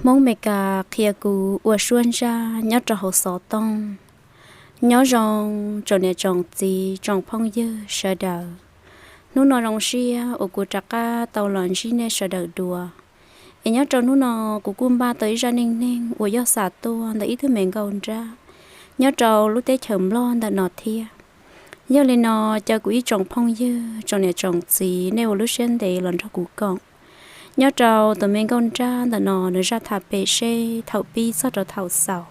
Hmoob Meskas qhia kuv ua suab ntsaj nyob rau hauv xov tooj. Nyob zoo tsoom niam tsoom txiv tsoom phooj ywg sawv daws. Hnub no zoo siab uas kuv rov qab tau los ntsib nej sawv daws dua. Es nyob rau hnub no kuv kuj npaj tau ib zaj neej neeg uas yog xam tuaj ntawm ib tug me nkauj nrab nyob rau lub teb chaws Nplog ntawm no thiab. Yog li no, caw kuv ib tsoom phooj ywg tsoom niam tsoom txiv nej ua lub siab ntev los nrog kuv koom nyob rau tus me nkauj nrab ntawm no nws zaj tham pem seb thaum pib txog rau thaum xaus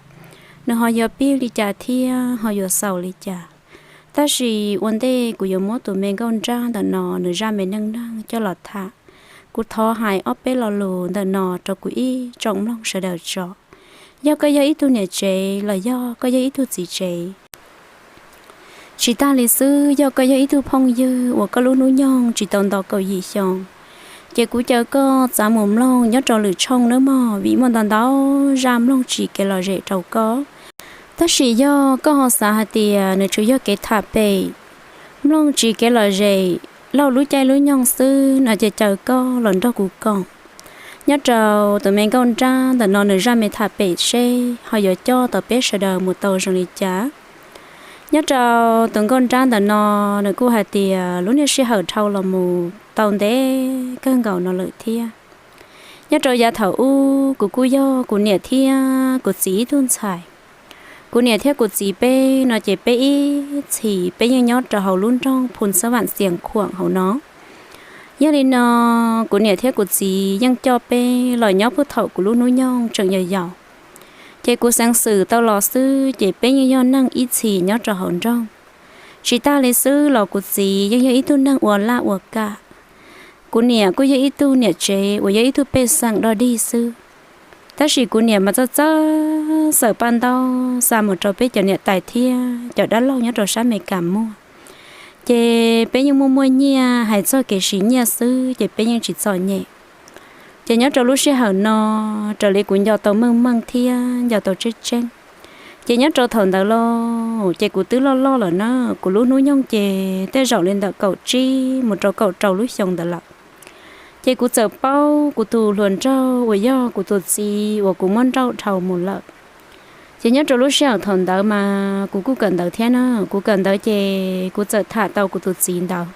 nws ho yuav pib li cas thiab ho yuav xaus li cas. Tab sis ua ntej kuv yuav muab tus me nkauj nrab ntawm no nws zaj me neej neeg coj los tham, kuv thov hais ob peb lo lus ntawm no rau kuv ib tsoom mloog sawv daws tso. Yog koj yog ib tug niam tsev los yog koj yog ib tug txiv tsev, tsis tag li xwb yog koj yog ib tug phooj ywg uas koj lub hnub nyoog tsis tau nto kaum yim xyoo, ces kuv caw koj txav mus mloog nyob rau lwm tshooj nawb mog, vim muaj ntau ntau zaj mloog tsis kev lom zem rau koj. Tab sis yog koj ho xav hais tias nws tsuas yog kev tham pem, mloog tsis kev lom zem, lauj lub caij lub nyoog xwb no ces caw koj los nrog kuv koom nyob rau tus me nkauj nrab ntawm no nws zaj me tham pem seb ho yuav coj tau peb sawv daws mus tau zoo li cas. Nyob rau tus nkauj nrab ntawm no nws kuj hais tias lub niag sij hawm dhau los mus tau ntev kawg nkaus no lawm thiab. Nyob rau yav thaum ub kuv kuj yog kuv niam thiab kuv txiv ib tug ntxhais. Kuv niam thiab kuv txiv peb no ces peb ib txhis peb yeej nyob rau hauv lub nroog Phu Xab Vam Xias Khuam hauv no. Yog li no, kuv niam thiab kuv txiv yeej coj peb los nyob puag thaum kuv lub hnub nyoog tseem yau yaus. Ces kuv xeev xwm tau los xwb ces peb yeej yog neeg ib txhis nyob rau hauv nroog. Tsis tag li xwb los kuv txiv yeej yog ib tug neeg ua laj ua kam. Kuv niam kuj yog ib tug niam tsev uas yog ib tug pej xeem dog dig xwb. Tab sis kuv niam mas txawj txawj xawm paj ntaub xa mus rau peb cov niam tais thiab cov dab laug nyob rau sab Meskas muag. Ces peb yeej muaj muaj nyiaj hais txog kev siv nyiaj xwb ces peb yeej tsis txom nyem. Ces nyob rau lub sij hawm no, raws li kuv nco tau meej meej thiab nco tau tseeb tseeb, ces nyob rau thaum ntawd lauj ces kuv twb loj loj lawm na, kuv lub hnub nyoog ces tej zaum li ntawm kaum tsib mus rau kaum rau lub xyoo ntawd lawm. Ces kuv txawm paub kuv tus hluas nraug uas yog kuv tus txiv uas kuv muab nrauj dhau mus lawm. Ces nyob rau lub sij hawm thaum ntawd mas kuv kuj kawm ntawv thiab na, kuv kawm ntawv ces kuv txawm tham tau kuv tus txiv ntawd.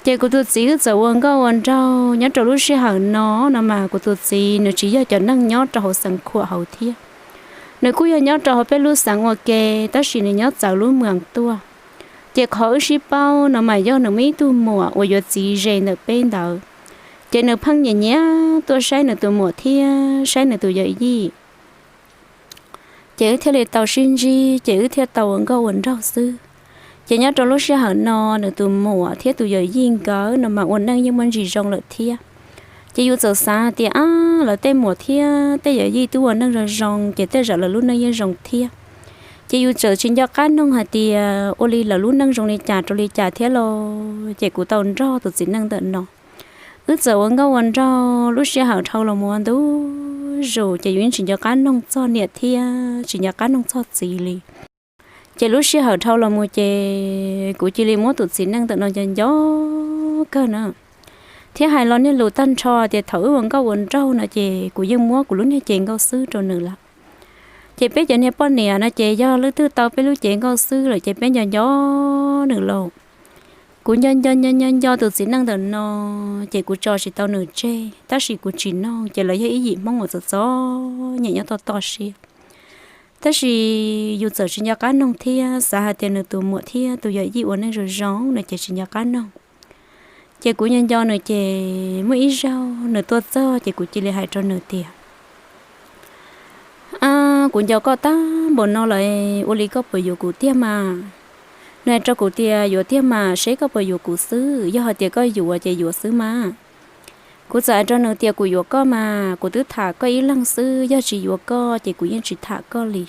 Ces kuv tus txiv wb txawm ua nkauj ua nraug nyob rau lub sij hawm no no mas kuv tus txiv nws tsis yog cov neeg nyob rau hauv xeev Khuam hauv thiab. Nws kuj yog nyob rau hauv peb lub xeev ua ke, tab sis nws nyob txawv lub mwees tuaj. Ces qhov wb sib paub no mas yog nws muaj ib tug muam uas yuav txiv ze ntawm peb ntawd. Ces nws pheej nyiam nyiam tuaj saib nws tus muam thiab saib nws tus yawm yij. Ces wb thiaj li tau sib ntsib, ces wb thiaj tau ua nkauj ua nraug xwb. Ces nyob rau lub sij hawm no nws tus muam thiab tus yawm yij nkawd no mas ua neej yeej muaj ntsis zoo lawm thiab. Ces yus txawm xav tias, ab, lawv tej muam thiab tej yawm yij twb ua neej zoo zoo ces tej zaum lawv lub neej yeej zoo thiab. Ces yus txawm tsis nco qab noog hais tias ua li lawv lub neej zoo li cas rau li cas thiab los ces kuv tau nrog tus txiv neej ntawm no. Wb txawm ua nkauj ua nraug lub sij hawm dhau los mus ua ntu zus ces yus yeej tsis nco qab noog txog niam thiab tsis nco qab noog txog txiv li. Ces lub sij hawm dhau los mus ces kuv cia li muab tus txiv neej ntawm no nco nco kawg na. Thiab hais los niag lus tag nrho tias thaum wb ua nkauj ua nraug no ces kuv yeej muab kuv lub niag cev nkauj xwb rau nws lawm. Ces peb cov niag poj niam no ces yog leej twg tau peb lub cev nkauj xwb lawm ces peb nco nco nws lauj. Kuv nco nco nco nco nco tus txiv neej ntawm no, ces kuv tso tsis tau nws tseg, tab sis kuv tsis noog ces lawv yog ib yim Hmoob uas txom txom nyem nyob toj toj siab. Tab sis yus txawm tsis nco qab noog thiab xav hais tias nws tus muam thiab tus yawm yij ua neej zoo zoo no ces tsis nco qab noog. Ces kuv nco nco nws ces muaj ib zaug nws tuaj txog ces kuv cia li hais rau nws tias, ab, kuv nco koj tag npaum no lawm, ua li koj puas yuav kuv tiag mas? Nws hais rau kuv tias yuav tiag mas, seb koj puas yuav kuv xwb, yog hais tias koj yuav ces yuav xwb mas. Kuv txawm hais rau nws tias kuv yuav koj mas, kuv twb tham koj ib leeg xwb, yog tsis yuav koj ces kuv yeej tsis tham koj li.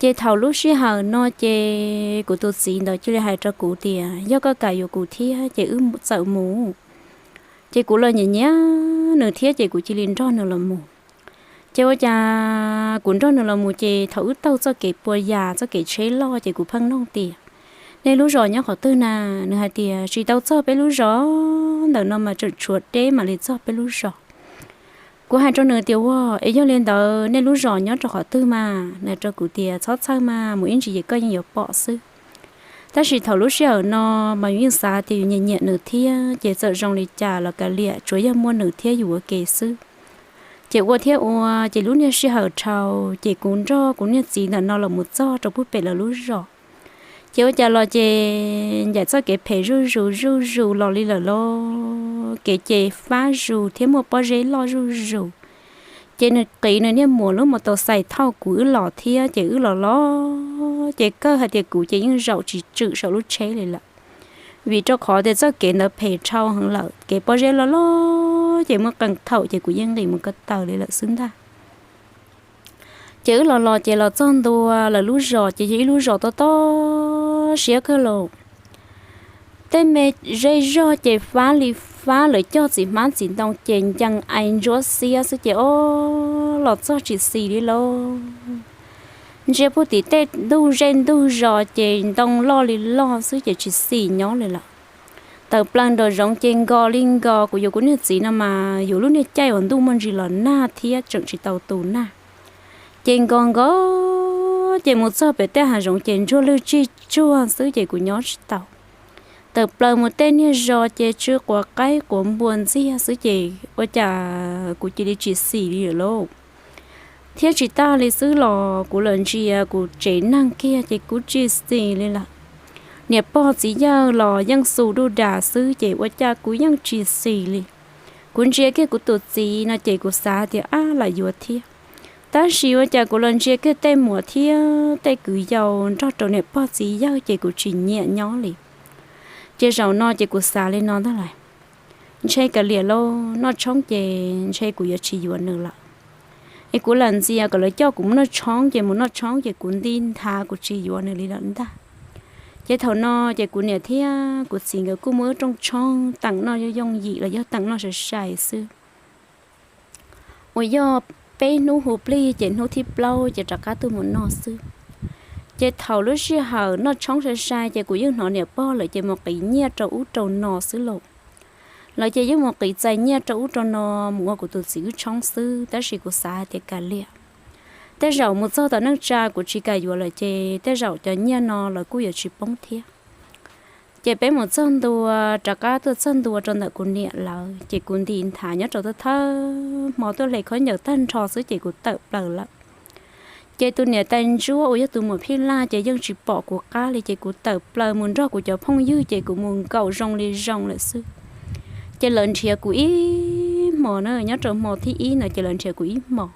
Ces thaum lub sij hawm no ces kuv tus txiv ntawd cia li hais rau kuv tias yog koj kam yuav kuv thiab ces wb txawm mus. Ces kuv los nyiam nyiam nws thiab ces kuv cia li nrog nws los mus. Ces ua cas kuv nrog nws los mus ces thaum wb taug txoj kev pua yas txoj kev tsheb loj ces kuv pheej noog tias, nej lub zos nyob qhov twg na? Nws hais tias tsis tau txog peb lub zos, ntawm no mas tseem tshuav deb mam li txog peb lub zos. Kuv hais rau nws tias, Ua, es yog li ntawd nej lub zos nyob rau qhov twg mas? Nws rau kuv tias, Txhob txhawj mas, mus ib ntsis ces koj yeej yuav pom xwb. Tab sis thaum lub sij hawm no mas yus yeej xav tias yus nyiam nyiam nws thiab, ces txawm zoo li cas los kav liam, tsuav yog muaj nws thiab yus ua ke xwb. Ces ua thiab ua, ces lub niag sij hawm dhau, ces kuv nrog kuv niag txiv ntawm no los mus txog rau puag pem lawv lub zos. Ces ua cas los ces ncaim txoj kev phem zuj zus zuj zus los li lawm lauj, kev ces fab zus thiab muaj pob zeb loj zuj zus. Ces nws qiv nws niag muam lub mus tau xais thauj kuv wb los thiab, ces wb los los, ces kawg hais tias kuv ces yeej zaum tsis tswm saum lub tsheb li lawm. Vim rau qhov tias txoj kev ntawd phem dhau heev lawm, kev pob zeb loj loj, ces muaj qee thaum ces kuv yeej nqis mus ko taw li lawm xwb ntag. Ces wb los los ces los txog ntua lawv lub zos, ces yog ib lub zos tob tob siab kawg los. Tej me zej zog ces fab li fab, lawv cog txiv hmab txiv ntoo ces ncees ais ntsuab xiab xwb ces ob los txog tsis xis li lauj. Ntsia puag tim tej ntug zej ntug zos ces ntoo loj li loj xwb ces tsis xis nyob li lawm. Tawm plaws nraum zoov ces nkos li nkos, kuv yuav kuv niag txiv no mas yuav lub niag caij uas ntuj muaj ntsis los nag thiab tseem tsis tau tu nag. Ces nkos nkos ces mus txog pem tej hav zoov ces ntsuag lwj tsij tsuag xwb ces kuv nyob tsis tau. Tawm plaws mus tej niag zos ces tsw quav qaib quav npua ntxiag xwb ces ua cas kuv cia li tsis xis li lawm lauj. Thiab tsis tas li xwb los kuv los ntsia kuv tsev neeg kiag ces kuv tsis xis li lawm. Niam pog txiv yawg los yeej xu duj das xwb ces ua cas kuv yeej tsis xis li. Kuv ntsia kiag kuv tus txiv no ces kuv xav tias ab lam yuav thiab. Tab sis ua cas kuv los ntsia kiag tej muam thiab tej kwv yau nrog rau niam pog txiv yawg ces kuv tsis nyiam nyob li. Ces zaum no ces kuv xav li no ntag lais, ntshe kav liam lauj, noj tshoob ces ntshe kuv yuav tsis yuav nws lawm. Es kuv lam ntxias kom lawv coj kuv mus noj tshoob ces mus noj tshoob ces kuv nti nthav kuv tsis yuav nws li lawm ntag. Ces thaum no ces kuv niam thiab kuv txiv nkawd kuj muaj ib rooj tshoob teem noj yooj yooj yim los yog teem noj sai sai xwb. Uas yog peb hnub hu plig ces hnub thib plaub ces rov qab tuaj mus noj xwb. Ces thaum lub sij hawm noj tshoob sai sai ces kuv yeej hnov niam pog lawv ces mus qiv nyiaj rau ub rau no xwb lauj. Lawv ces yeej mus qiv txais nyiaj rau ub rau no mus ua kuv tus txiv wb tshoob xwb, tab sis kuv xav hais tias kav liam, tej zaum mus txog tom neej tsa kuv tsis kam yuav lawm ces tej zaum cov nyiaj no lawv kuj yuav tsis poob thiab. Ces peb mus txog ntua, rov qab tuaj txog ntua rau ntawm kuv niam lawv ces kuv nti nthav nyob rau thawj thawj hmo tuaj hle khaub ncaws tag nrho xwb ces kuv tawm plaws lawm. Ces tus niam tais ntsuab uas yog tus muam phij laj ces yeej tsis pom kuv qab li ces kuv tawm plaws mus nrog kuv cov phooj ywg ces kuv mus nkaum zoo li zoo lawm xwb. Ces lawv nrhiav kuv ib hmos na, nyob rau hmo thib ib ntawd ces lawv nrhiav kuv ib hmos.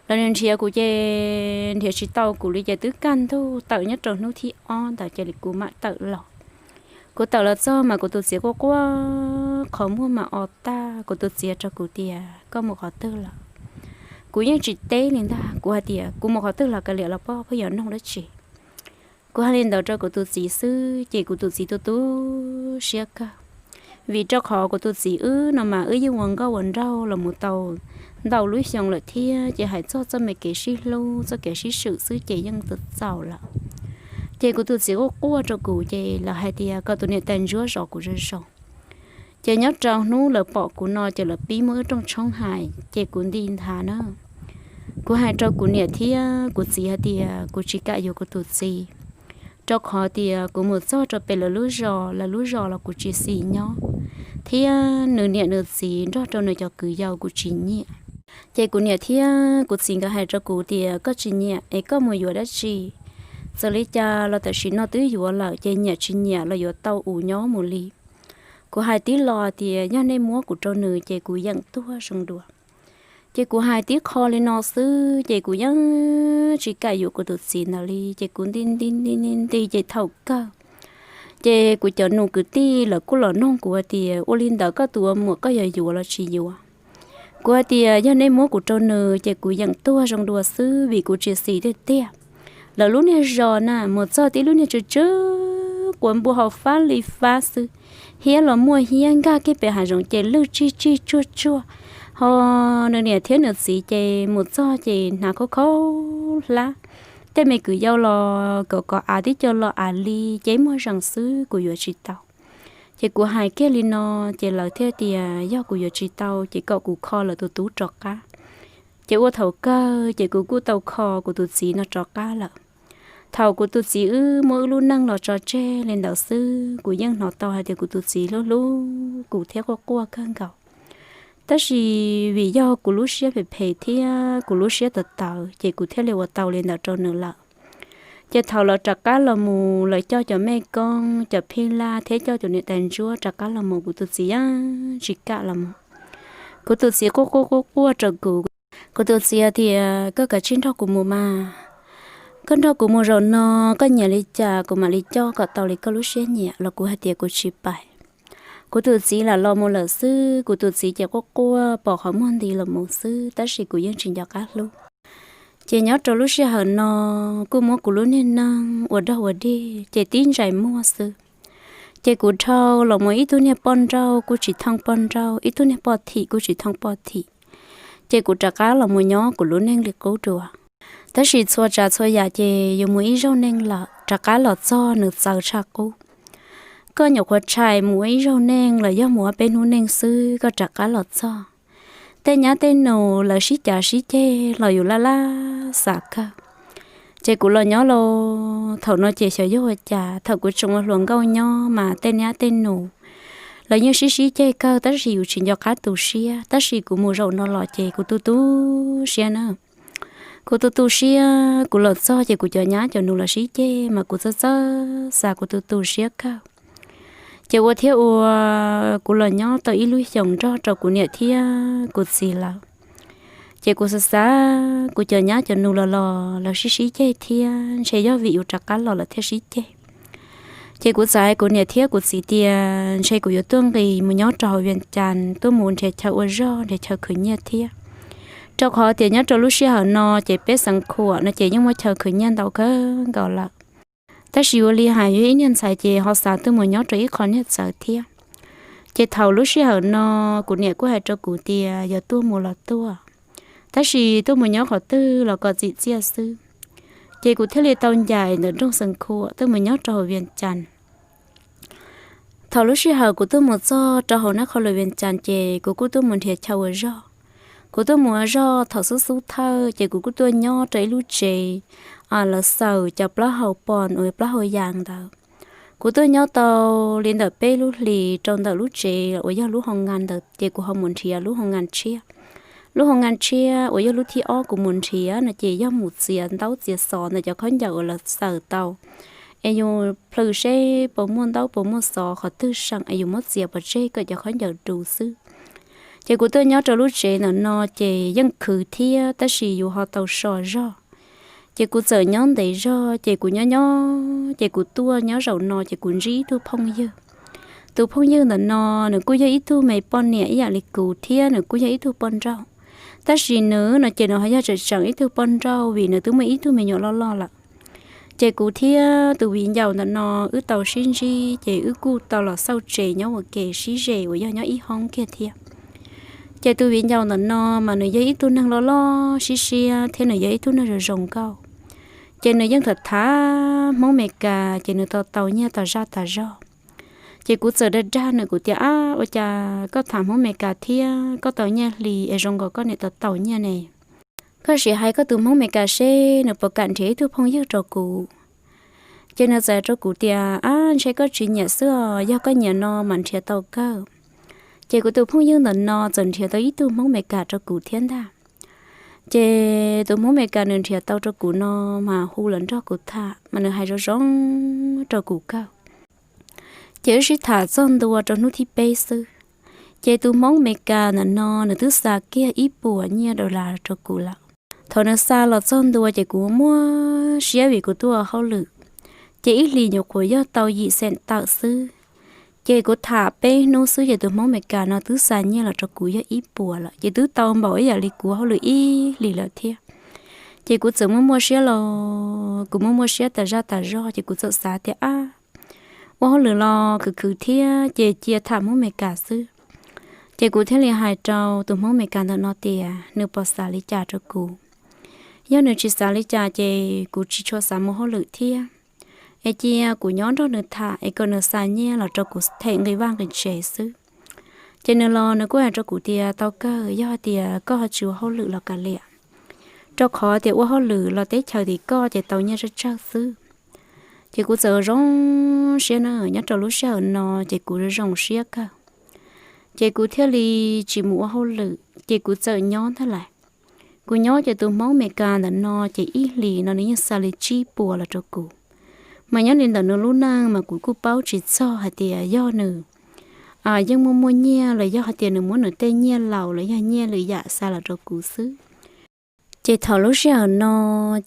Lawv nrhiav kuv ces nrhiav tsis tau kuv li ces twb kaj ntug tawm nyob rau hnub thib ob ntawd ces kuv mam tawm los. Kuv tawm los txog mas kuv tus txiv quaj quaj qhov muag mas o tag, kuv tus txiv rau kuv tias koj mus qhov twg lawm? Kuv yeej tsis teb li ntag, kuv hais tias kuv mus qhov twg los kav liam los poj pheej yuav nug dab tsi. Kuv hais li ntawd rau kuv tus txiv xwb ces kuv tus txiv tu tu siab kawg. Vim rau qhov kuv tus txiv wb no mas wb yeej ua nkauj ua nraug los mus tau ntau lub xyoo lawm thiab ces hais txog txoj me kev sib hlub txoj kev sib swm xwb ces yeej txaus txaus lawm. Ces kuv tus txiv quaj quaj rau kuv ces lawv hais tias kom tus niam tais ntsuab zov kuv zoo zoo. Ces nyob rau hnub lawv pom kuv no ces lawv pib muab wb rooj tshoob hais ces kuv nti nthav na. Kuv hais rau kuv niam thiab kuv txiv hais tias kuv tsis kam yuav kuv tus txiv, rau qhov tias kuv mus txog rau pem lawv lub zos, lawv lub zos los kuv tsis xis nyob, thiab nws niam nws txiv nrog rau nws cov kwv yau kuv tsis nyiam. Ces kuv niam thiab kuv txiv nkawd hais rau kuv tias koj tsis nyiam es koj mus yuav dab tsi? Txawm li cas los tam sim no twb yuav lawm ces nyiam tsis nyiam los yuav tau ua nyob mus li. Kuv hais tib lo tias yog nej muab kuv rau nws ces kuv yeem tuag zoo dua. Ces kuv hais tib qho li no xwb ces kuv yeej tsis kam yuav kuv tus txiv ntawd li ces kuv nti nti nti nti nti ces thaum kawg ces kuv cov nus kwv tij lawv kuj los noog kuv hais tias ua li ntawd koj tus ua muam koj yuav yuav los tsis yuav? Kuv hais tias yog nej muab kuv rau nws ces kuv yeem tuag zoo dua xwb vim kuv tsis xis tiag tiag. Lawv lub niag zos na mus txog tib lub niag tsw tsw quav npua hauv fab li fab xwb, hiab los muaj hiab nkag kiag pem hav zoov ces lwj tsig tsig tsuag tsuag, ho nws niam thiab nws txiv ces mus txog ces hnav khaub khaub hlab, tej me kwv yau los kom kom av tib co los av li ces muag zees xwb kuv yuav tsis tau. Ces kuv hais kiag li no, ces lawv thiaj tias yog kuv yuav tsis tau ces kom kuv kho lawv tus tub rov qab. Ces ua thaum kawg ces kuv kuj tau kho kuv tus txiv no rov qab lawm. Thaum kuv tus txiv wb muab wb lub neej los tso tseg li ntawd xwb, kuv yeej hnov tau hais tias kuv tus txiv hlub hlub kuv thiab quaj quaj kawg nkaus. Tab sis vim yog kuv lub siab phem phem thiab kuv lub siab tawv tawv ces kuv thiaj li ua tau li ntawd rau nws lawm. Ces thaum lawv rov qab los mus, lawv coj cov mej koob, cov phij laj thiab coj cov niam tais ntsuab rov qab los mus, kuv tus txiv yeej tsis kam los mus. Kuv tus txiv quaj quaj quaj quaj rau kuv. Kuv tus txiv tias, koj kav tsij nrog kuv mus mas, koj nrog kuv mus zaum no, koj nyiam li cas kuv mam li coj kom tau li koj lub siab nyiam los kuv hais tias kuv tsis pais. Kuv tus txiv lam los mus lawm xwb, kuv tus txiv ces quaj quaj pom qhov muag nti los mus xwb, tab sis kuv yeej tsis nco qab hlub. Ces nyob rau lub sij hawm no kuj muab kuv lub niag neej ua dog ua dig ces tib ntsais muag xwb. Ces kuv dhau los mus ib tug niag poj nrauj kuj tsis thooj poj nrauj, ib tug niag poj thim kuj tsis thooj poj thim. Ces kuv rov qab los mus nyob kuv lub neej li qub dua. Tab sis txhua tsav txhua yam ces yus mus ib zaug neej lawm rov qab los txog nws txawv tshaj qub. Koj nyuam qhuav tshais mus ua ib zaug neej los yog mus ua peb hnub neej xwb koj rov qab los txog, tej nyab tej nus lawv sib cav sib ceg los yus laj laj xav kawg. Ces kuv los nyob los thaum no ces xyov yog ua cas, thaum kuv tseem ua hluas nkauj nyob mas tej nyab tej nus lawv yeej sib sib ceg kawg tab sis yus tsis nco qab tu siab. Tab sis kuv mus zaum no los ces kuv tu tu siab na. Kuv tu tu siab, kuv los txog ces kuv cov nyab cov nus los sib ceg mas kuv txawj txawj xav, kuv tu tu siab kawg. Ces ua thiab ua, kuv los nyob tau ib lub xyoos nrog rau kuv niam thiab kuv txiv lawv. Ces kuv xav xav, kuv cov nyab cov nus los los lawv sib sib ceg thiab, ntshe yog vim yus rov qab los lawv thiaj sib ceg. Ces kuv txawm hais kuv niam thiab kuv txiv tias ntshe kuv yuav tuaj nqis mus nyob rau hauv Vias Cas, tuaj mus nrhiav chaw ua zog, nrhiav chaw khwv nyiaj thiab. Rau qhov tias nyob rau lub sij hawm no ces peb xeev Khuam no ces yeej muaj chaw khwv nyiaj ntau kawg nkaus lawm. Tab sis ua li hais yog ib niag ntxhais ces ho xav tuaj mus nyob rau ib qho niag txawv thiab. Ces thaum lub sij hawm no kuv niam kuj hais rau kuv tias yog tuaj mus los tuaj, tab sis tuaj mus nyob qhov twg los kom txim txiaj xwb. Ces kuv thiaj li tau ncaim ntawm nroog xeev Khuam tuaj mus nyob rau hauv Vias Cas. Thaum lub sij hawm kuv tuaj mus txog rau hauv nab qhov lus Vias Cas ces kuv kuj tuaj mus nrhiav chaw ua zog. Kuv tuaj mus ua zog thaum xub xub thawj ces kuv kuj tuaj nyob rau ib lub tsev lawv xaws cov plaub hau pos uas plaub hau yas ntawd. Kuv tuaj nyob tau li ntawm peb lub hlis rau ntawm lub tsev uas yog lub hoo ngas ntawd ces kuv ho mus nrhiav lub hoo ngas tshiab. Lub hoo ngas tshiab uas yog lub thib ob kuv mus nrhiav no ces yog mus txiav ntaub txiav xov ntawm cov khaub ncaws uas lawv xaws tau es yus plhws seb puas muaj ntaub puas muaj xov qhov twg seem es yus muab txiav pov tseg kom cov khaub ncaws du xwb. Ces kuv tuaj nyob rau lub tsev ntawm no ces yeej khwv thiab tab sis yus ho tau so zog. Ces kuv txawm nyob ntev zog ces kuv nyob nyob ces kuv tuaj nyob zaum no ces kuv ntsib ib tug phooj ywg. Tus phooj ywg ntawm no nws kuj yog ib tug me poj niam ib yam li kuv thiab nws kuj yog ib tug poj nrauj. Tab sis nws no ces nws ho yog tseem tseem ib tug poj nrauj vim nws twb muaj ib tug me nyuam loj loj lawm. Ces kuv thiab tus viv ncaus ntawm no wb tau sib ntsib ces wb kuj tau los xauj tsev nyob ua ke sib ze uas yog nyob ib hoob kiag thiab. Ces tus viv ncaus ntawm no mas nws yog ib tug neeg loj loj siab siab thiab nws yog ib tug neeg zoo zoo nkauj. Ces nws yeej tham tham Hmoob Mes Kas ces nws tau tau nyiaj tas zaj tas zog. Ces kuv txawm dag dag nws kuv tias, ab, ua cas koj tham Hmoob Mes Kas thiab koj tau nyiaj hli es zoo nkaus koj niam tau tau nyiaj ne? Koj sim hais koj tus Hmoob Mes Kas seb nws puas kam nrhiav ib tug phooj ywg rau kuv. Ces nws txawm rau kuv tias, ab, ntshe koj tsis nyiam xwb os, yog koj nyiam no mas nrhiav tau kawg. Ces kuv tus phooj ywg ntawm no txawm nrhiav tau ib tug Hmoob Mes Kas rau kuv thiab ntag. Ces tus Hmoob Mes Kas nws nrhiav tau rau kuv no mas hu los nrog kuv tham mas nws hais zoo zoo rau kuv kawg. Ces wb sib tham txog ntua rau hnub thib peb xwb, ces tus Hmoob Mes Kas ntawm no nws twb xa kiag ib puas nyiaj dollar rau kuv lawm. Thaum nws xa los txog ntua ces kuv muaj siab vim kuv tuaj ua hauj lwm, ces ib hlis nyuam qhuav yog tau yim xeem tawm xwb. Ces kuv tham peb hnub xwb ces tus Hmoob Mes Kas no twb xa nyiaj los rau kuv yog ib puas lawm, ces twb tau npaum ib yam li kuv hauj lwm ib hlis lawm thiab. Ces kuv txawm muaj muaj siab los, kuv muaj muaj siab tas zaj tas zog ces kuv txawm xav tias, ab, ua hauj lwm los khwv khwv thiab ces cia tham Hmoob Mes Kas xwb. Ces kuv thiaj li hais rau tus Hmoob Mes Kas ntawm no tias nws puas xav li cas rau kuv. Yog nws tsis xav li cas ces kuv tsis tshua xav mus hauj lwm thiab. es cia kuv nyob nrog nws tham es kom nws xa nyiaj los rau kuv them nqi vaj nqi tsev xwb. Ces nws los nws kuj hais rau kuv tias tau kawg, yog hais tias koj ho tsis ua hauj lwm los kav liam, rau qhov tias ua hauj lwm los teb chaws tim koj ces tau nyiaj tsawg tsawg xwb. Ces kuv txawm zoo siab na, nyob rau lub sij hawm no ces kuv zoo siab kawg. Ces kuv thiaj li tsis mus ua hauj lwm ces kuv txawm nyob ntag lais. Kuv nyob ces tus Hmoob Amelikas ntawm no ces ib hlis no nws yeej xa li tsib puas los rau kuv, mas nyob li ntawm nws lub neej mas kuv kuj paub tsis txog hais tias yog nws yeej muaj muaj nyiaj los yog hais tias nws muab nws tej nyiaj laus los yog nyiaj lwm yam xa los rau kuv xwb. Ces thaum lub sij hawm no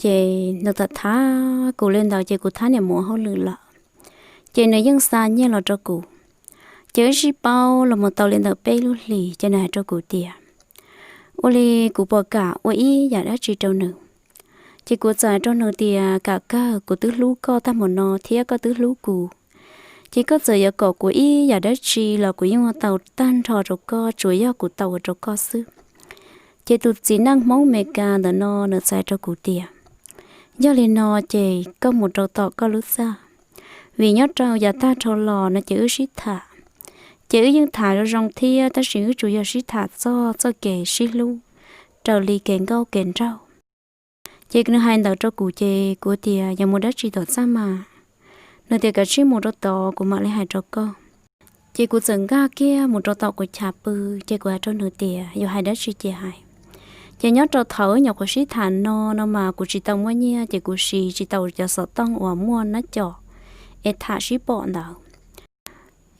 ces nws tham thab kuv li ntawd ces kuv thab niam mus ua hauj lwm lawm, ces nws yeej xa nyiaj los rau kuv. Ces wb sib paub los mus tau li ntawm peb lub hlis ces nws hais rau kuv tias ua li kuv puas kam ua ib yam dab tsi rau nws. Ces kuv txawm hais rau nws tias kam kawg, kuv twb hlub koj tag mus no thiab koj twb hlub kuv, ces koj txawm yuav kom kuv ib yam dab tsi los kuv yeej ua tau tag nrho rau koj, tsuas yog kuv tau ua rau koj xwb. Ces tus txiv neej Hmoob Amelikas ntawm no nws txawm hais rau kuv tias yog li no ces koj mus rau tom koj lub txaj, vim nyob rau yav tag dhau los no ces wb sib tham, ces wb yeej tham zoo zoo thiab tab sis wb tsuas yog sib tham txog txoj kev sib hlub raws li kev nkauj kev nraug. Ces nws hais ntawd rau kuv ces kuv tias yog mus dab tsi tom txaj mas? Nws tias kav tsij mus rau tod kuv mam li hais rau koj. Ces kuv txawm nkag kiag mus rau tom kuv chav pw, ces kuv hais rau nws tias yog hais dab tsi ces hais. Ces nyob rau thaum wb nyuam qhuav sib tham no no mas kuv tsis tau muaj nyiaj ces kuv siv tsis tau cov xov tooj uas muaj nab com es tham sib pom ntawd.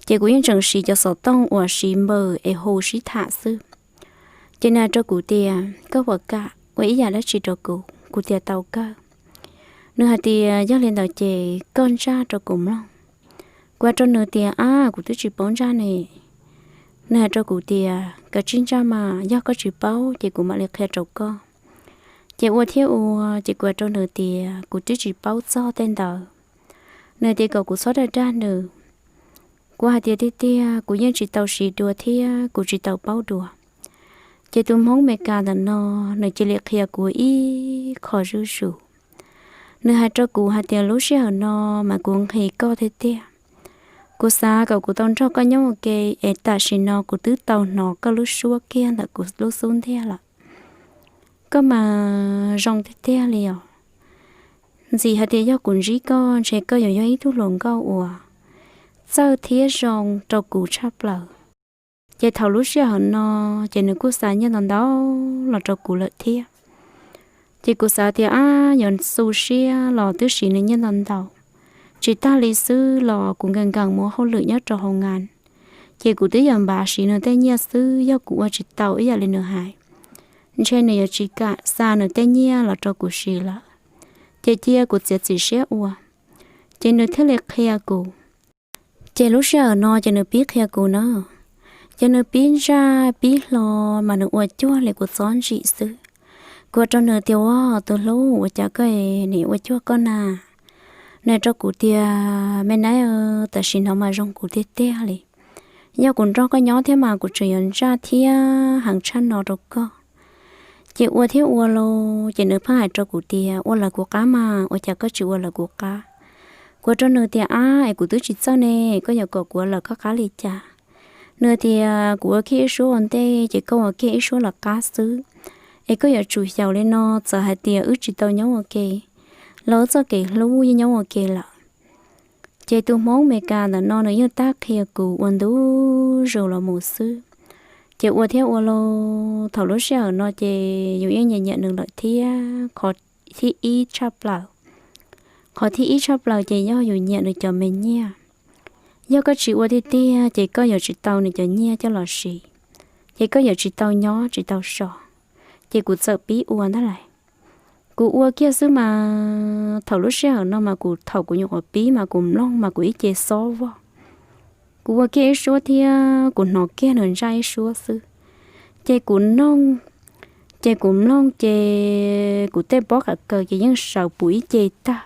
Ces kuv yeej tseem siv cov xov tooj uas siv npawm es hu sib tham xwb. Ces nws hais rau kuv tias koj puas kam ua ib yam dab tsi rau kuv? Kuv tias tau kawg. Nws hais tias yog li ntawd ces koj ntsaj rau kuv mloog. Kuv hais rau nws tias ab, kuv twb tsis paub ntsaj ne. Nws hais rau kuv tias kav tsij ntsaj mas, yog koj tsis paub ces kuv mam li qhia rau koj. Ces ua thiab ua ces kuv hais rau nws tias kuv twb tsis paub txog tej ntawd. Nws tias kom kuv txhob dag dag nws. Kuv hais tias tiag tiag kuv yeej tsis tau siv dua thiab kuv tsis tau paub dua. Ces tus Hmoob Amelikas ntawm no nws cia li qhia kuv ib qho zuj zus. Nws hais rau kuv hais tias lub sij hawm no mas kuv nqhis koj tiag tiag. Kuv xav kom kuv tau nrog koj nyob ua ke, es tam sim no kuv twb tau hnov koj lub suab kiag ntawm kuv lub xub ntiag lawm. Koj mas zoo tiag tiag li os. Ntxim hais tias yog kuv ntsib koj ntshe koj yuav yog ib tug hluas nkauj uas txawj thiab zoo rau kuv tshaj plaws. Ces thaum lub sij hawm no ces nws kuj xa nyiaj ntau ntau los rau kuv lawm thiab. Ces kuv xav tias ab, yuav xu siab los twb siv nws nyiaj ntau ntau. Tsis tag li xwb los kuv nkees nkees mus ua hauj lwm nyob rau hoo ngan, ces kuv twb yuav npav siv nws tej nyiaj xwb, yog kuv ua tsis tau ib yam li nws hais, ntshe nws yuav tsis kam xa nws tej nyiaj los rau kuv siv lawm. Ces cia kuv txiav txim siab ua. Ces nws thiaj li qhia kuv. Ces lub sij hawm no ces nws pib qhia kuv na. Ces nws pib ntsaj pib hlo mas nws ua cuag li kuv txob ntsim xwb. Kuv hais rau nws tias ua, tus hlub, ua cas koj nim ua cuag koj na? Nws hais rau kuv tias me nab, tam sim no mas zoo kuv tiag tiag li. Yog kuv nrog koj nyob thiab mas kuv tseem yuav ntsaj thiab heev tshaj no rau koj. Ces ua thiab ua los ces nws pheej hais rau kuv tias ua lawv kuv qab mas, ua cas koj tsis ua lawv kuv qab? Kuv hais rau nws tias ab, es kuv twb tsis txawj ne, koj yuav kom kuv ua lawv koj qab li cas? Nws tias kuv ua kiag ib suab ua ntej ces koj ua kiag ib suab lawv qab xwb. Es koj yuav tsum xyaum li no, txawm hais tias wb tsis tau nyob ua ke los wb txoj kev hlub yeej nyob ua ke lawm. Ces tus Hmoob Amelikas ntawm no nws yeej tab qhia kuv ua ntu zus los mus xwb. Ces ua thiab ua los thaum lub sij hawm no ces yus yeej nyiam nyiam nws lawm thiab. Qhov thib ib tshaj plaws, qhov thib ib tshaj plaws ces yog yus nyiam nws cov me nyiaj. Yog koj tsis ua tiag tiag ces koj yuav tsis tau nws cov nyiaj coj los siv, ces koj yuav tsis tau nyob tsis tau so. Ces kuv txawm pib ua ntag lais. Kuv ua kiag xwb mas thaum lub sij hawm no mas kuv, thaum kuv nyuam qhuav pib mas kuv mloog mas kuv ib ce xob vog. Kuv ua kiag ib suab thiab kuv hnov kiag nws ntsaj ib suab xwb. Ces kuv noog, ces kuv mloog ces kuv tej pob qa kaws ces yeej sawv puv ib ce tag.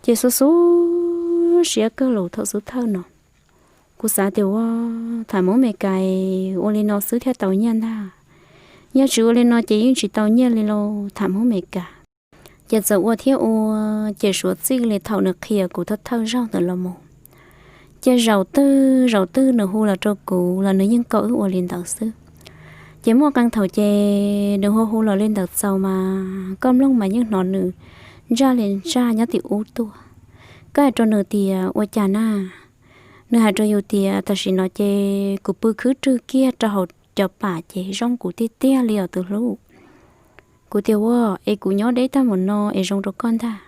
Ces xub xub siab kawg los thaum xub thawj no. Kuv xav tias ua, tham Hmoob Amelikas ua li no xwb thiaj tau nyiaj ntag. Yog tsis ua li no ces yeej tsis tau nyiaj li lauj, tham Hmoob Amelikas. Ces txawm ua thiab ua, ces suav txij li thaum nws qhia kuv thawj thawj zaug ntawd los mus, ces zaum twg zaum twg nws hu los rau kuv los nws yeej kom wb ua li ntawd xwb. Ces muaj qee thaum ces nws hu hu los li ntawd txaus mas koj mloog mas yeej hnov nws ntsaj li ntsaj nyob tim ub tuaj. Koj hais rau nws tias ua cas na, nws hais rau yus tias tam sim no ces kuv pw khwb rwg kiag rau hauv cov pam ces zoo kuv tiag tiag li os tus hlub. Kuv tias ua es kuv nyob deb tag mus no es zoo rau koj ntag.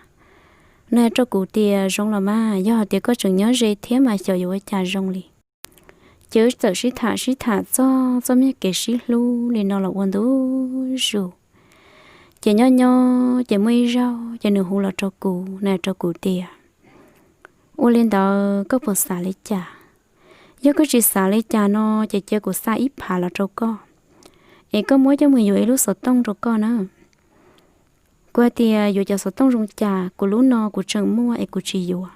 Nws hais rau kuv tias zoo los mas, yog hais tias koj tseem nyob ze thiab mas xyov yuav ua cas zoo li. Ces wb txawm sib tham sib tham txog txoj me kev sib hlub li no los ua ntu zus. Ces nyob nyob ces muaj ib zaug ces nws hu los rau kuv, nws hais rau kuv tias ua li ntawd koj puas xav li cas? Yog koj tsis xav li cas no ces cia kuv xa ib phav los rau koj, es koj muab coj mus yuav ib lub xov tooj rau koj na. Kuv hais tias yuav cov xov tooj zoo cas, kuv lub no kuv tseem muaj es kuv tsis yuav.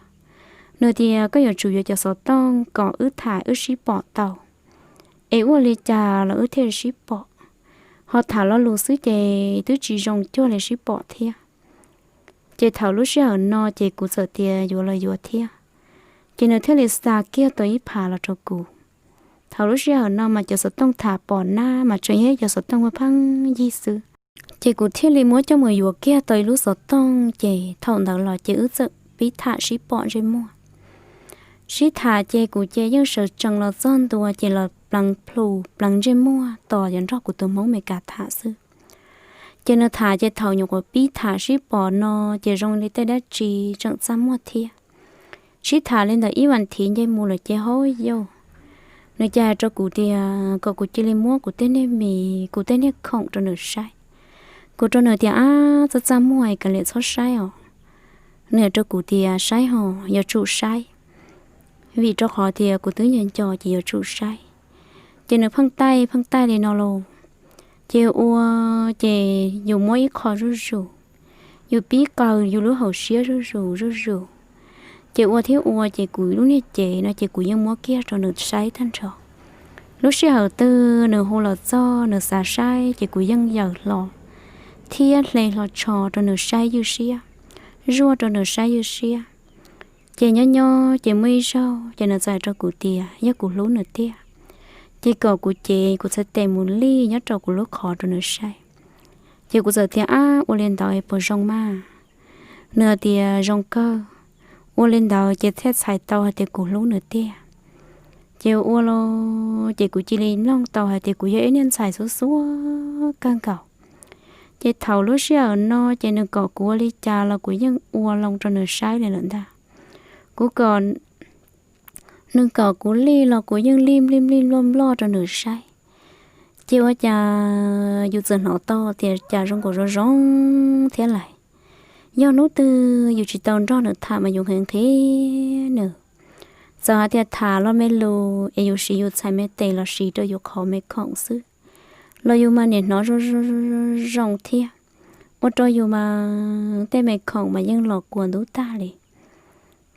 Nws tias koj yuav tsum yuav cov xov tooj kom wb tham wb sib pom tau, es ua li cas los wb thiaj sib pom. Ho tham lo lus xwb ces twb tsis zoo cuag li sib pom thiab. Ces thaum lub sij hawm no ces kuv txawm tias yuav los yuav thiab. Ces nws thiaj li xa kiag tau ib phav los rau kuv. Thaum lub sij hawm no mas cov xov tooj tham pom nab mas tseem yog cov xov tooj muaj pheej yig xwb. Ces kuv thiaj li muab coj mus yuav kiag tau ib lub xov tooj, ces thaum ntawd los ces wb txawm pib tham sib pom ntsej muag. Sib tham ces kuv ces yeej sawv tsees los txog ntua ces los pleev plhu pleev ntsej muag tos yuav nrog kuv tus Hmoob Meskas tham xwb. Ces nws tham ces thaum nyuam qhuav pib tham sib pom no ces zoo li tej dab tsi tseem txaj muag thiab. Sib tham li ntawm ib vas thiv nce mus lawm ces hauj yauj, nws cia hais rau kuv tias kom kuv cia li muab kuv tej niag mis kuv tej niag khoom rau nws saib. Kuv rau nws tias ab, txaj txaj muag kav liam txhob saib os. Nws hais rau kuv tias saib hos, yuav tsum saib, vim rau qhov tias kuv twb nco nco ces yuav tsum saib. Ces nws pheej taij pheej taij li no lauj. Ces ua, ces yus muab ib qho zuj zus, yus pib qaws yus lub hauv siab zuj zus zuj zus. Ces ua thiab ua ces kuv lub niag cev no ces kuv yeej muab kiag rau nws saib tag nrho. Lub sij hawm twg nws hu los txog nws xav saib ces kuv yeej yaws hlo thiab hle hlo tsho rau nws saib ywj siab, zuaj rau nws saib ywj siab. Ces nyob nyob ces muaj ib zaug ces nws txawm hais rau kuv tias yog kuv hlub nws tiag, ces kom kuv cev kuv txhais tes mus lij nyob rau kuv lub qhov rau nws saib. Ces kuv txawm tias ab, ua li ntawd puas zoo mas? Nws hais tias zoo kawg. Ua li ntawd ces thiaj txhais tau hais tias kuv hlub nws tiag. Ces ua los ces kuv cia li mloog tau hais tias kuv yog ib niag ntxhais xuab xuab kawg nkaus. Ces thaum lub sij hawm no ces nws kom kuv ua li cas los kuv yeej ua loo rau nws saib li lawm ntag. Kuv kom nws kom kuv lij los kuv yeej lij nplij nplij nploj nploj rau nws saib. Ces ua cas yus txawm hnov tau tias cas zoo nkaus zoo zoo thiab lais. Yog hnub twg yus tsis tau nrog nws tham mas yus nqhis nqhis nws. Txawm hais tias tham los me lus es yus siv yus txhais me tes los siv rau yus qhov me khoom xwb, los yus mas niam hnov zoo zoo thiab, ua rau yus mas tej me khoom mas yeej los kua ntub tag li.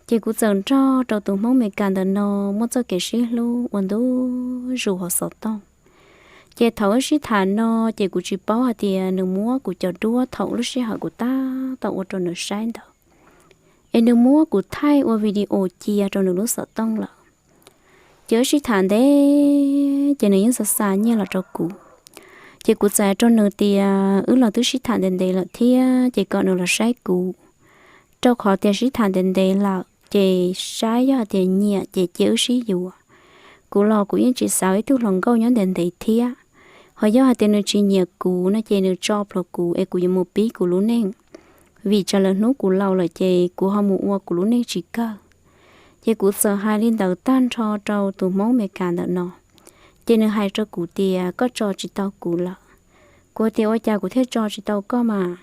Ces kuv txawm nrog rau tus Hmoob Meskas ntawm no muaj txoj kev sib hlub ua ntu zus hauv xov tooj. Ces thaum wb sib tham no ces kuv tsis paub hais tias nws muab kuv cov duab thaum lub sij hawm kuv tab tom ua rau nws saib ntawd, es nws muab kuv thaij ua video cia rau nws lub xov tooj lawm. Ces wb sib tham ntev ces nws yeej xa xa nyiaj los rau kuv. Ces kuv txais rau nws tias wb los twb sib tham ntev ntev lawm thiab ces kom nws los saib kuv, rau qhov tias sib tham ntev ntev lawm ces saib yog hais tias nyiam ces cia wb sib yuav. Kuv los kuv yeej tsis xav ib tug hluas nkauj nyob ntev ntev thiab. Ho yog hais tias nws tsis nyiam kuv no ces nws tso plhuav kuv es kuv yuav mus pib kuv lub neej, vim tsam lawm hnub kuv laus lawm ces kuv ho mus ua kuv lub neej tsis kawg. Ces kuv txawm hais li ntawd tag nrho rau tus Hmoob Amelikas ntawm no, ces nws hais rau kuv tias koj tso tsis tau kuv lawm. Kuv tias ua cas kuv thiaj tso tsis tau koj mas?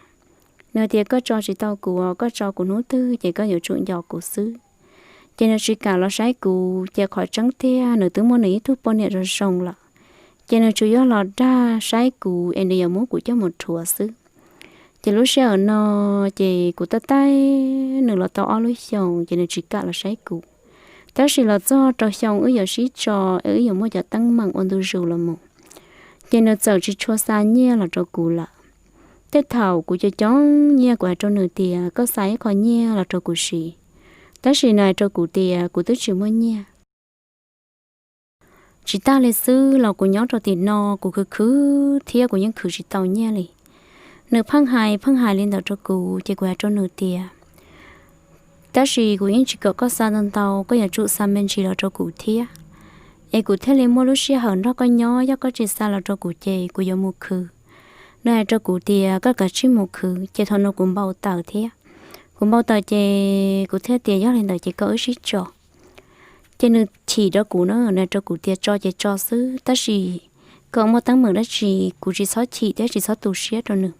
Nws tias koj tso tsis tau kuv os, koj tso kuv hnub twg ces koj yuav tsum nco kuv xwb. Ces nws tsis kam los saib kuv, ces qhov tseeb tiag nws twb muaj nws ib tug poj niam zoo zoo lawm. Ces nws tsuas yog los dag saib kuv es nws yuav muab kuv coj mus rhuav xwb. Ces lub sij hawm no ces kuv tab taij nws los tau ob lub xyoos ces nws tsis kam los saib kuv. Tab sis los txog rau xyoo wb yuav sib tso es wb yuav muaj cov teeb meem ua ntu zus los mus, ces nws txawm tsis tshua xa nyiaj los rau kuv lawm. Tej thaum kuv cov coob nyiaj kuv hais rau nws tias koj xa ib qho nyiaj los rau kuv siv, tab sis nws hais rau kuv tias kuv twb tsis muaj nyiaj. Tsis tas li xwb los kuv nyob rau tim no kuv khwv khwv thiab kuv yeej khwv tsis tau nyiaj li. Nws pheej hais pheej hais li ntawd rau kuv ces kuv hais rau nws tias tab sis kuv yeej tsis kom koj xa ntau ntau, koj yuav tsum xa me ntsis los rau kuv thiab, es kuv thiaj li muaj lub sij hawm nrog koj nyob, yog koj tsis xa los rau kuv ces kuv yuav mus khwv. Nws hais rau kuv tias koj kav tsij mus khwv, ces thaum no kuv npau taws thiab. Kuv npau taws ces kuv thiaj tias yog li ntawd ces koj wb sib tso. Ces nws chim rau kuv na, nws hais rau kuv tias tso ces tso xwb, tab sis kom muaj teeb meem dab tsi kuv tsis txhob chim thiab tsis txhob tu siab rau nws.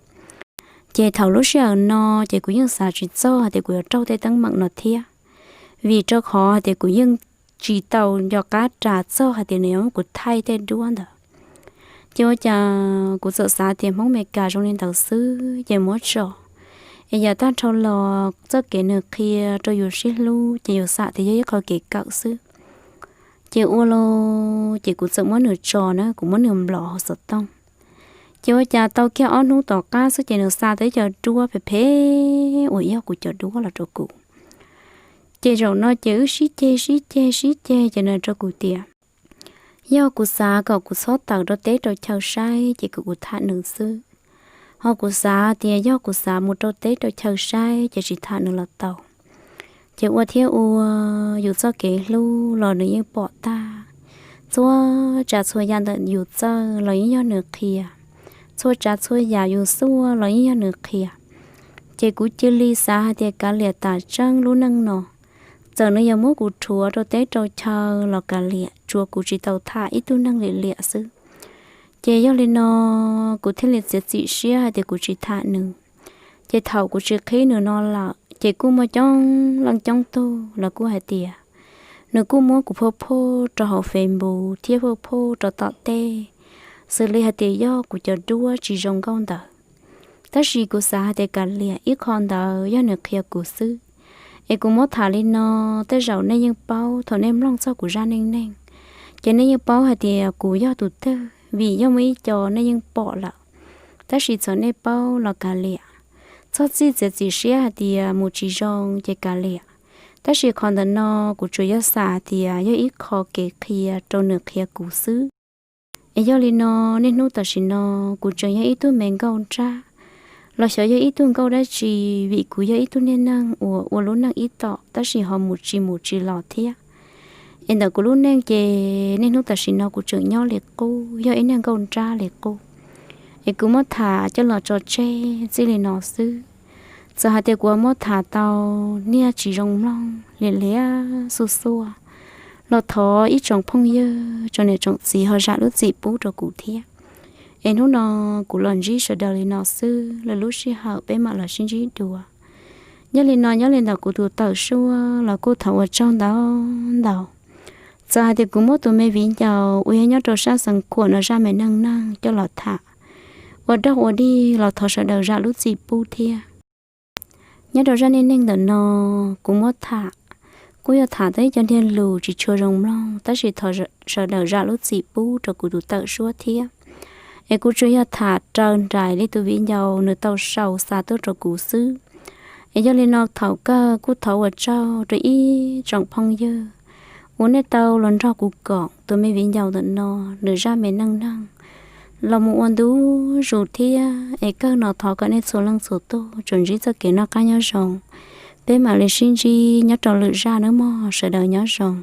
Ces thaum lub sij hawm no ces kuv yeej xav tsis txog hais tias kuv yuav raug tej teeb meem no thiab, vim rau qhov hais tias kuv yeej tsis tau nco qab ras txog hais tias nws yuav muab kuv thaij tej duab ntawd. Ces ua cas kuv txawm xav tias Hmoob Amelikas zoo li ntawd xwb ces muab tso, es yav tag nrho los txoj kev nws qhia rau yus sib hlub ces yus xam tias yog ib qho kev kawm xwb. Ces ua los ces kuv txawm muab nws tso na, kuv muab nws nplov hauv xov tooj. Ces ua cas tau kiag ob hnub tom qab xwb ces nws xa tau ib co duab phem phem uas yog kuv cov duab los rau kuv. Ces zaum no ces wb sib ceg sib ceg sib ceg ces nws rau kuv tias yog kuv xav kom kuv txhob tawm rau teb rau chaw saib ces kom kuv tham nws xwb, ho kuv xav tias yog kuv xav mus rau teb rau chaw saib ces tsis tham nws los tau. Ces ua thiab ua, yus txoj kev hlub los nws yeej pom tag. Txhua tsav txhua yam ntawm yus txawj los yeej yog nws qhia, txhua tsav txhua yam yus xuaj los yeej yog nws qhia. Ces kuv cia li xav hais tias kav liam tas tseeb lub neej no, txawm nws yuav muab kuv rhuav rau teb rau chaw los kav liam, tsuav kuv tsis tau tham ib tug neeg liam liam xwb. Ces yog li no kuv thiaj li txiav txim siab hais tias kuv tsis tham nws. Ces thaum kuv tsis qhib nws no lawm ces kuj muaj coob leej coob tug los kuj hais tias nws kuj muab kuv phauj phauj rau hauv Facebook thiab phauj phauj rau tom tej, xws li hais tias yog kuv cov duab tsis zoo nkauj ntawd. Tab sis kuv xav hais tias kav liam, ib qho ntawd yog nws qhia kuv xwb. Es kuv muab tham li no, tej zaum nej yeej paub, thaum nej mloog txog kuv zaj neej neeg ces nej yeej paub hais tias kuv yog tus twg, vim yog muaj ib co nej yeej pom lawm, tab sis txawm nej paub los kav liam. Txhob txij txiav txim siab hais tias mus tsis zoo ces kav liam. Tab sis qhov ntawm no kuv tsuas yog xav tias yog ib qho kev qhia rau nws qhia kuv xwb. Es yog li no, niaj hnub tam sim no kuv tseem yog ib tug me nkauj nrab, los xyov yog ib tug nkauj dab tsi, vim kuv yog ib tug niag neeg uas ua lub neej ib tom tab sis ho mus tsis mus tsis los thiab. Es ntawm kuv lub neej ces niaj hnub tam sim no kuv tseem nyob li qub, yog ib niag nkauj nrab li qub. Es kuv muab tham coj los tso tseg txij li no xwb. Txawm hais tias kuv muab tham tau niag tsis zoo mloog, liam liam xuj xuaj, los thov ib tsoom phooj ywg tsoom niam tsoom txiv ho zam lub txim pub rau kuv thiab. Es hnub no kuv los ntsib sawv daws li no xwb, lwm lub sij hawm peb mam los sib ntsib dua. Nyob li no nyob li ntawm kuv tus tawm suab los kuj thov ua tsaug ntau ntau. Txawm hais tias kuv muab tus me viv ncaus uas yog nyob rau sab Xeev Khuam no zaj me neej neeg coj los tham ua dog ua dig los thov sawv daws zam lub txim pub thiab. Nyob rau zaj neej neeg ntawm no kuv muab tham, kuj yog tham tau ib co niag lus tsis tshua zoo mloog tab sis thov sawv daws zam lub txim pub rau kuv tus tawm suab thiab. Es kuv tsuas yog tham raws nraim li tus viv ncaus nws tau sau xa tuaj rau kuv xwb. Es yog li no thaum kawg kuj thov ua tsaug rau ib tsoom phooj ywg uas nej tau los nrog kuv koom tus me viv ncaus ntawm no nws zaj me neej neeg los mus ua ntu zus thiab. Es kawg no thov kom nej txhua leej txhua tus tsuas ntsib txoj kev noj qab nyob zoo, peb mam li sib ntsib nyob rau lwm zaj nawb mog, sawv daws nyob zoo.